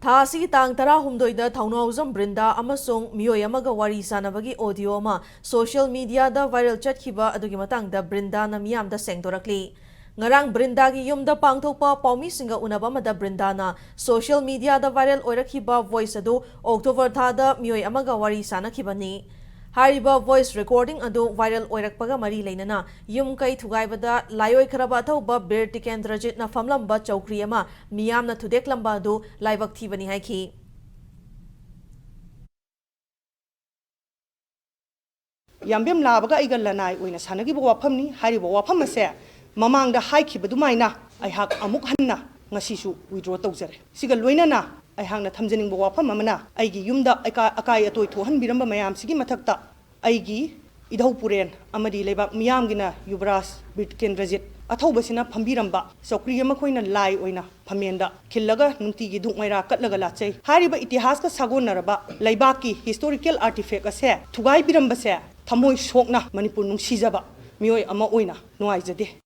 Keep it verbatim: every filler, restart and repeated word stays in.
ꯊꯥ ꯑꯁꯤꯒꯤ ꯇꯥꯡ ꯇꯔꯥꯍꯨꯝꯗꯣꯏꯗ ꯊꯧꯅꯥꯎꯖꯝ ꯕ꯭ꯔꯤꯟꯗꯥ ꯑꯃꯁꯨꯡ ꯃꯤꯑꯣꯏ ꯑꯃꯒ ꯋꯥꯔꯤ ꯁꯥꯟꯅꯕꯒꯤ audio ꯑꯃ social mediaꯗ viral ꯆꯠꯈꯤꯕ ꯑꯗꯨꯒꯤ ꯃꯇꯥꯡꯗ ꯕ꯭ꯔꯤꯟꯗꯥꯅ ꯃꯤꯌꯥꯝꯗ ꯁꯦꯡꯗꯣꯔꯛꯂꯤ꯫ ꯉꯔꯥꯡ ꯕ꯭ꯔꯤꯟꯗꯥꯒꯤ ꯌꯨꯝꯗ ꯄꯥꯡꯊꯣꯛꯄ ꯄꯥꯎꯃꯤꯁꯤꯡꯒ ꯎꯅꯕ ꯑꯃꯗ ꯕ꯭ꯔꯤꯟꯗꯥꯅ social mediaꯗ viral ꯑꯣꯏꯔꯛꯈꯤꯕ voice ꯑꯗꯨ October ꯊꯥꯗ ꯃꯤꯑꯣꯏ ꯑꯃꯒ ꯋꯥꯔꯤ ꯁꯥꯟꯅꯈꯤꯕꯅꯤ꯫ ꯍꯥꯏꯔꯤꯕ voice recording ꯑꯗꯨ viral ꯑꯣꯏꯔꯛꯄꯒ ꯃꯔꯤ ꯂꯩꯅꯅ ꯌꯨꯝ ꯀꯩ ꯊꯨꯒꯥꯏꯕꯗ ꯂꯥꯏꯑꯣꯏꯈ꯭ꯔꯕ ꯑꯊꯧꯕ ꯕꯤꯔ ꯇꯤꯀꯦꯟꯗ꯭ꯔꯖꯤꯠꯅ ꯐꯝꯂꯝꯕ ꯆꯧꯀ꯭ꯔꯤ ꯑꯃ ꯃꯤꯌꯥꯝꯅ ꯊꯨꯗꯦꯛꯂꯝꯕ ꯑꯗꯨ ꯂꯥꯏꯕꯛ ꯊꯤꯕꯅꯤ ꯍꯥꯏꯈꯤ꯫ ꯌꯥꯝꯕꯦꯝ ꯂꯥꯕꯒ ꯑꯩꯒ ꯂꯅꯥꯏ ꯑꯣꯏꯅ ꯁꯥꯟꯅꯈꯤꯕ ꯋꯥꯐꯝꯅꯤ꯫ ꯍꯥꯏꯔꯤꯕ ꯋꯥꯐꯝ ꯑꯁꯦ ꯃꯃꯥꯡꯗ ꯍꯥꯏꯈꯤꯕ ꯑꯗꯨꯃꯥꯏꯅ ꯑꯩꯍꯥꯛ ꯑꯃꯨꯛ ꯍꯟꯅ ꯉꯁꯤꯁꯨ withdraw ꯇꯧꯖꯔꯦ꯫ ꯁꯤꯒ ꯂꯣꯏꯅꯅ ꯑꯩꯍꯥꯛꯅ ꯊꯝꯖꯅꯤꯡꯕ ꯋꯥꯐꯝ ꯑꯃꯅ, ꯑꯩꯒꯤ ꯌꯨꯝꯗ ꯑꯀꯥ-, ꯑꯀꯥꯏ ꯑꯇꯣꯏ ꯊꯣꯛꯍꯟꯕꯤꯔꯝꯕ ꯃꯌꯥꯝꯁꯤꯒꯤ ꯃꯊꯛꯇ ꯑꯩꯒꯤ ꯏꯙꯧ ꯄꯨꯔꯦꯟ ꯑꯃꯗꯤ ꯂꯩꯕꯥꯛ ꯃꯤꯌꯥꯝꯒꯤꯅ ꯌꯨꯕꯔꯥꯖ ꯕꯤꯔ ꯇꯤꯀꯦꯟꯗ꯭ꯔꯖꯤꯠ ꯑꯊꯧꯕꯁꯤꯅ ꯐꯝꯕꯤꯔꯝꯕ ꯆꯧꯀ꯭ꯔꯤ ꯑꯃ ꯑꯩꯈꯣꯏꯅ ꯂꯥꯏ ꯑꯣꯏꯅ ꯐꯝꯃꯦꯟꯗ ꯈꯤꯜꯂꯒ ꯅꯨꯡꯇꯤꯒꯤ ꯙꯨꯛ ꯃꯩꯔꯥ ꯀꯠꯂꯒ ꯂꯥꯠꯆꯩ꯫ ꯍꯥꯏꯔꯤꯕ ꯏꯇꯤꯍꯥꯁꯀ ꯁꯥꯒꯣꯟꯅꯔꯕ ꯂꯩꯕꯥꯛꯀꯤ historical artifact ꯑꯁꯦ ꯊꯨꯒꯥꯏꯕꯤꯔꯝꯕꯁꯦ ꯊꯃꯣꯏ ꯁꯣꯛꯅ ꯃꯅꯤꯄꯨꯔ ꯅꯨꯡꯁꯤꯖꯕ ꯃꯤꯑꯣꯏ ꯑꯃ ꯑꯣꯏꯅ ꯅꯨꯡꯉꯥꯏꯖꯗꯦ꯫